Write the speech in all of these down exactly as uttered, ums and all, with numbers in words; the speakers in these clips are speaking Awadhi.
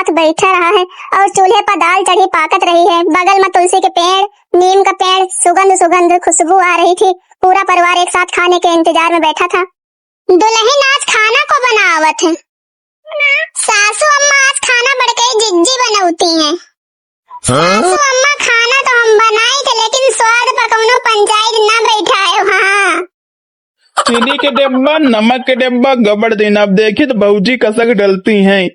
साथ बैठा रहा है और चूल्हे पर दाल चढ़ी पाकत रही है। बगल में तुलसी के पेड़, नीम का पेड़, सुगंध सुगंध खुशबू आ रही थी। पूरा परिवार एक साथ खाने के इंतजार में बैठा था। दुलहिन आज खाना को बनावत है। सासू अम्मा आज खाना बड़कई जिज्जी बनौती हैं। हाँ? सासू अम्मा खाना तो हम बनाई थे, लेकिन स्वाद पर कौनो पंचायत ना बैठाए हो। हाँ। चीनी के डिब्बा, नमक के डिब्बा, गबड़ दिन। अब देखी तो भौजी कसक डलती हैं।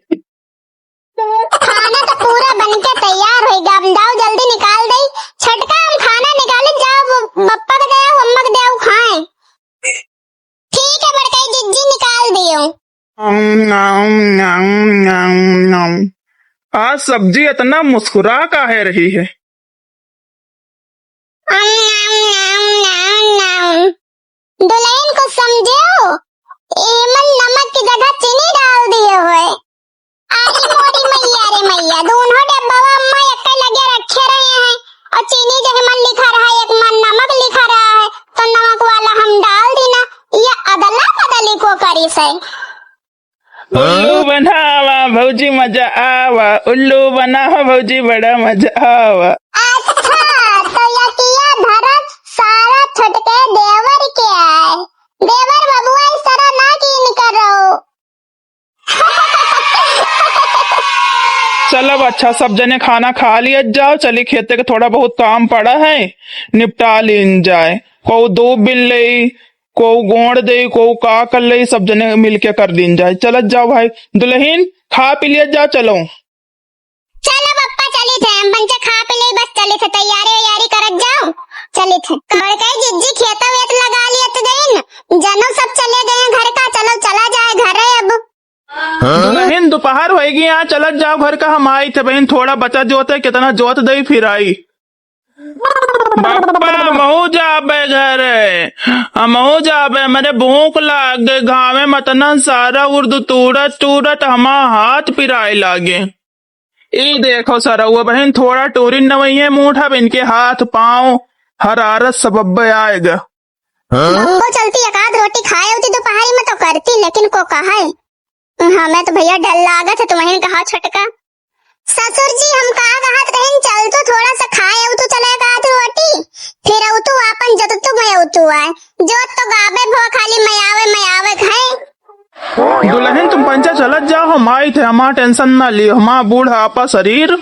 खाना तो पूरा बन के तैयार होइगा, अब जाओ जल्दी निकाल दे। छोटका हम खाना निकाले, जाओ वो बप्पा के दे आओ, अम्मा के दे आओ, खाएं। ठीक है बड़कई जिज्जी, निकाल दियो। अम, अम, अम, अम, अम। आज सब्जी इतना मुस्कुरा काहे रही है? अम, अम, अम, अम, अम। दुलहिन कुछ समझे हो? एमन नमक की जगह चीनी डाल दिए हुए। अरे मोरी मैया रे मैया, दोनों डब्बा अम्मा एक लगे रखे रहे हैं और चीनी जहे मन लिखा रहा है, एक मन नमक लिखा रहा है, तो नमक वाला हम डाल दी ना। ये अदला बदली को करी से। उल्लू बनावा भौजी मजा आवा, उल्लू बनावा भौजी बड़ा मजा आवा। अच्छा, तो ये किया धरम सारा छोटके देवर के आए। देवर बबुआ इस तरह ना कीन करो। चल अब अच्छा, सब जने खाना खा लिया जाओ, चली खेते के थोड़ा बहुत काम पड़ा है, निपटा लीन जाए। को दूब बिन ले, को गोंड़ दे, को का कर ले, सब जने मिलके कर दीन जाए। चलत जाओ भाई, दुलहिन खा पी लिया जाओ, चलो। चलो पप्पा, चली थे हम पंचे खा पी ले, बस चली थे, तैयारी वैयारी करत जाओ, चली थे। बड़कई जिज्जी खेत वेत लगा लिए तो गई न, जनो सब चले गए घर का, चलो चला जाए घर अब। दुलहिन दोपहर होएगी, यहाँ चलत जाओ घर का, हम आई थे बहिन, थोड़ा बचा जोते, कितना जोत दई फिर आई। बप्पा, हमहू जाबे घरे, हमहू जाबे, हमरे भूख लागे, घामे में अतना सारा उर्द तूड़त तूड़त हमार हाथ पिराए लागे। ई देखो सरौआ बहिन, थोड़ा टूरिन नवइये मूठ, अब इनके हाथ पाँव हरारत सबब आएगा। हाँ? हमको चलती एक आध रोटी खाए होती दोपहरी में तो करती, लेकिन को कहा है? हमें तो भैया डर लागत है, तुम्हें कहा छोटका। ससुर जी, हम का कहत रहिन, चल तू थोड़ा सा खाए अउतू चले एक आध रोटी, फिर अउतू आपन जततू मैं अउतू आए। जोत तो गाबे भो, खाली मैं आवे, मैं आवे खाए। दुलहिन तुम पंचे चलत जाओ, हम आई थे, हमार tension ना लियो, हमार बूढ़ापा शरीर,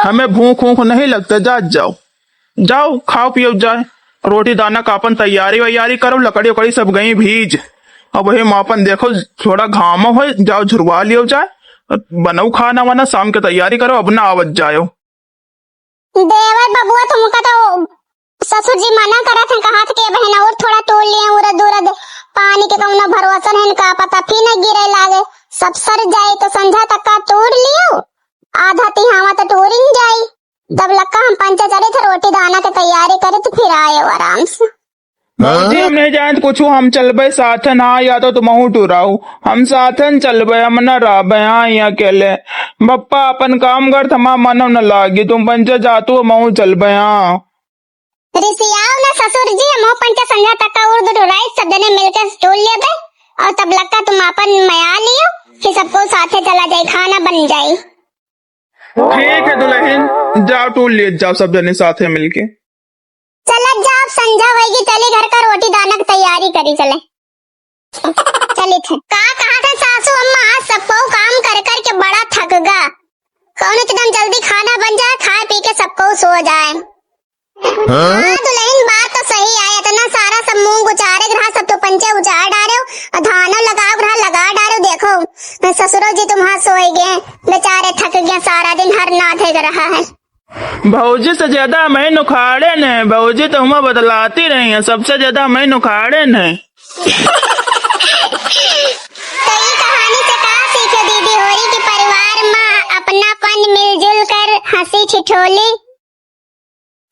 हमें भूख ऊख नहीं लगते, जात जाओ। जाओ, खाओ पियो जाए, रोटी दाना का अपन तैयारी वैयारी करो, लकड़ी उकड़ी सब गई भीज। अब वही माँ अपन देखो, थोड़ा घामो है, जाओ झुरवा लियो जाए, बनाओ खाना वाना, शाम के तैयारी करो, अब ना आवत जायो। देवर बबुआ, तुमका तो ससुर जी मना करत हैं, कहा थे कि बहन और थोड़ा तोड़ लिए, उरद उरद पानी के कौनो भरोसा नहीं, का पता फिर न गिरे लागे, सब सर जाए तो संझा तक का तोड़ लियो, आधा तिहावा तो तोड़ ही जाए। तब लक्का हम पंचे चढ़े थे, रोटी दाना के तैयारी करे, तो फिर आए हो आराम से। भौजी, हम नहीं जानत कुछ, हम चलबे साथन, हाँ, या तो तुमहू टुराऊ, हम साथन चलबे, हम न रहबे, हाँ, यहाँ अकेले। बप्पा अपन काम करत, हमार मनो न लागी, तुम पंचे जातू, हमहू चलबे, हाँ। रिसियाओ न ससुर जी, हमहू पंचे संझा तक का उर्द टुराई, सब जने मिलके टूल लेबे, और तब लक्का तुम अपन मया लियो, फिर सबको साथे चला जाए, खाना बन जाए। ठीक है दुलहिन, जाओ टूल लिए जाओ सब जने साथे मिलके। चलत जाओ, अब संझा होएगी, चली घर का रोटी दाना की तैयारी करी चले। चली थे। का कहा थे सासू अम्मा, आज सबको काम कर कर के बड़ा थक गा। कौन एकदम जल्दी खाना बन जाए, खाए पी के सबको सो जाए। हाँ? हाँ दुलहिन, बात तो सही है, इतना सारा सब मूंग उचारे के रहा, सब तो पंचे उचार डारे हो, और धानो लगाव के रहा, लगा डारे हो। देखो ससुरो जी तुम्हार सोए गए, बेचारे थक गए, सारा दिन हर नाधे के रहा है। भौजी से ज्यादा हमही नुखाड़े न, भौजी तो हुआ बतलाती रही है, सबसे ज्यादा हमही नुखाड़े न। तो ई कहानी से का सीखे दीदी होरी कि परिवार में अपनापन, मिलजुल कर हंसी ठिठोली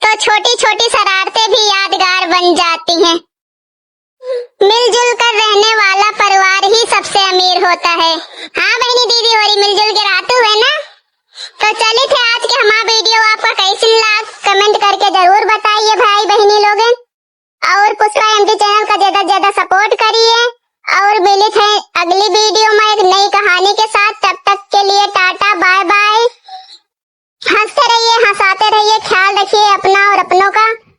तो छोटी-छोटी शरारतें भी यादगार बन जाती हैं। मिलजुल कर रहने वाला परिवार ही सबसे अमीर होता है। हाँ बहनी दीदी होरी मिलजुल के रहतू है ना। तो चली थे आज के हमार video आपका कैसन लाग, comment करके जरूर बताइए भाई बहनी लोगन। और पुष्पा एमटी channel का ज्यादा से ज्यादा support करिए। और मिली थे अगली video में एक नई कहानी के साथ। तब तक के लिए टाटा, bye bye। हंसाते रहिए, ख्याल रखिए अपना और अपनों का।